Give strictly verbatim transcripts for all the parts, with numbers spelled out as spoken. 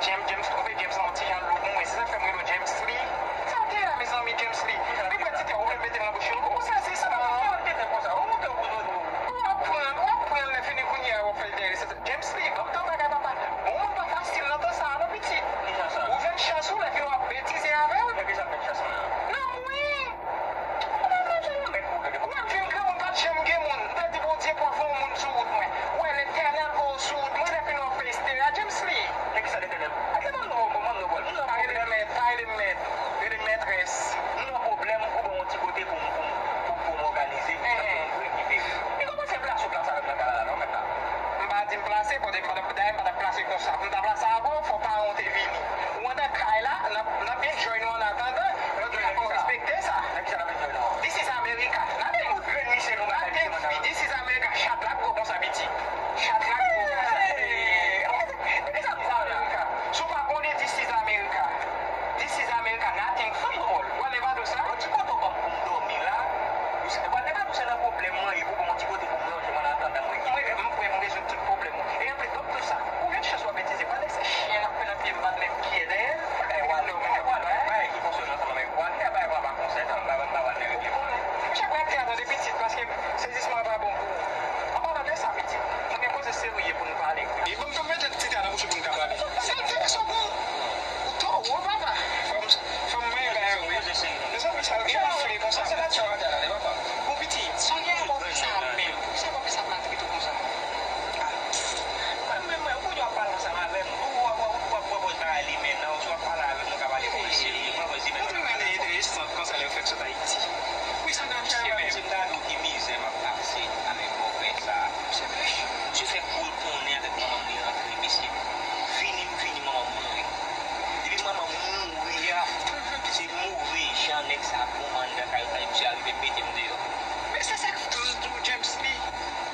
James, James twouve James an ti jan lou pou mwen. Se sa k fè m rele w James Lee. Sa w te la, mezanmi, James Lee? Ou pran ti tè, ou vle mete l nan bouch ou? Ou sezi sa, papa? Ou ap pran, ou ap pran lè fini kounye a, w ap fè l dèyè. James Lee, ban m tan bagay, papa. Bon, moun pa fasil nan tan sa a, non, pitit. Ou jwenn chans ou, lè fini w ap betize avè l. Nan mwen. Ou menm vin granmoun, pa t janm gen moun. M te di Bondye pou l voye yon moun sou wout mwen. Ou wè, Letènèl voye w sou wout mwen, lè fini w ap fè estera, James Lee. Nan ki sa Letènèl? Atè, ban m non, ban m non, bòl. M nan pwoblèm. Pa rele m mèt, pa rele m mèt. Rele m mètrès. M nan pwoblèm, ou ban m yon ti kote pou m, pou m, pou, pou m òganize. Ehe. Pou m rekipere. Li kòmanse plase w plas avè m nan kay la, non, mèt la. M pa di m plase, paske m pa t ap, dayè m pa t ap plase konsa. Pou m ta plase avè w, fò paran w te vini. Ou anndan kay la, n ap, n ap enjoy nou an atandan. Lòt la, fò w respekte sa. Nan ki sa n ap enjoy nou an? This is America. Nothing. Grenn misye nou bagay misye manda. This is America. Chat la gwo konsa, piti. Chat la gwo konsa. Hey! This is America. Si w pa konnen this is America. This is America. Nothing free. Whatever do sa. Yon ti kote w ban m pou m dòmi la. Whatever do sa nan pwoblèm mwen, e pou bon yon ti kote pou m ranje mwen an atandan mwen. Mwen, m prè pou m rezoud tout pwoblèm ou. E anplis, dòt tou sa, ou gen chans w ap betize. Pandan se chen ap fè nan pye m, m pa t menm kyè dèyè l. Bagay wale, bagay wale, bagay ki konsène ansanm avèk wale, bagay pa konsène, m pa, m pa wale nan regle. Monchè, prete atande pitit, paske sezisman an pa bon pou ou. An palan de sa, pitit, nou gen koze serye pou nou pale. E ban m tann mete ti tè a nan bouch ou pou n ka pale. Sa enterese w pou ou? Ou towo, papa. Fò m, fò m manyen bagay yo, wi. Mezanmi, sa l gen anfle konsa. Bon, pitit, sa gen a pòv sa menm. Sa pòv sa maltrete w konsa. Mwen, mwen, mwen, ou konnen w ap pale ansanm avè m, ou, ou, ou, ou, ou ap pran pòz bagay li men nan, ou ap pale avè m, nou ka pale pòz serye, pran pòz li men nan. Mwen te rele enteresan konsa lè yo fè m sot Ayiti. Wi, sa m ta ap chèche menm. Si m ta di w ki mizè m ap pase avèk bòpè sa a. Misye fè kou l konnen avèk manman m li rantre, misye vini, m vini, manman m mouri. Depi manman m mouri a, se move jan nèg sa ap goumen anndan kay la, misye arive mete m deyò. Men se sa k tou, tou James Lee.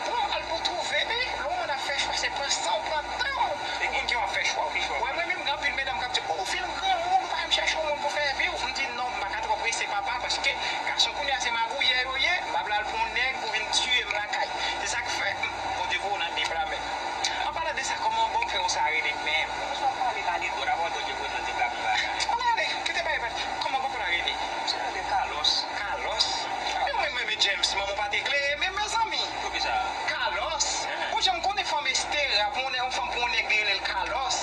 Pran al pou twouve, wi. Lè yon moun ap fè chwa, se pran san w, pran tan w pou konn ki w ap fè chwa w. Wè, mwen menm, gen anpil medam k ap di, "O, ou fin granmoun, ou pa janm chèche yon moun pou fè vi w." M di, "Non, m pa ka twò prese, papa, paske gason kounye a se magouyè yo ye, m pa vle al pou yon nèg pou vin tiye m lakay." Se sa k fè, hmm, Bondye voye w nan debra menm. An palan de sa, kòman bòpè w sa rele menm? Misye ap pale, pale, dòt, apre dòt, yo voye l nan debra pou bagay. Ala ale, kite bagay, kòman bòpè w la rele? Misye rele Carlos. Carlos? Men mwen, mwen, men James, manman w pa te klere, men mezanmi. Poukisa? Carlos? Ou janm konnen fanm estera, pou yon nèg, yon fanm pou yon nèg, li rele l Carlos.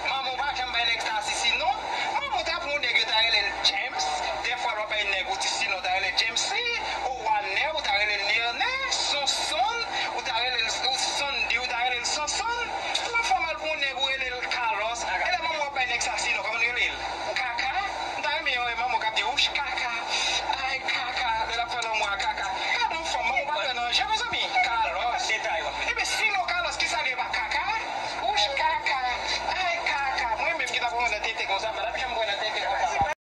Manman w pa janm bay nèg sa sisi non. Manman w ta pou yon nèg, yo ta rele l James. Dèfwa, l w ap bay nèg, ou ti sinon, w ta rele l James. Ou Wanè, ou ta rele l Nènè. Sonson, ou ta rele l, ou Sandy, ou ta rele l Sonson. Lè fanm al pou yon nèg, ou rele l Carlos. E lè manman w ap bay nèg sa sinon, kòman l rele l? Kaka? M ta renmen yon manman k ap di, "Wouch, kaka. Ay, kaka." Lè l ap fè lanmou a kaka. Gade yon fanm, manman w pa fè nan je, mezanmi. Carlos. Ebyen, sinon Carlos, kisa l ye pa kaka? Wouch, kaka. Ay, kaka. Mwen menm ki ta pran nan tete konsa, m pa t ap janm pran nan tete.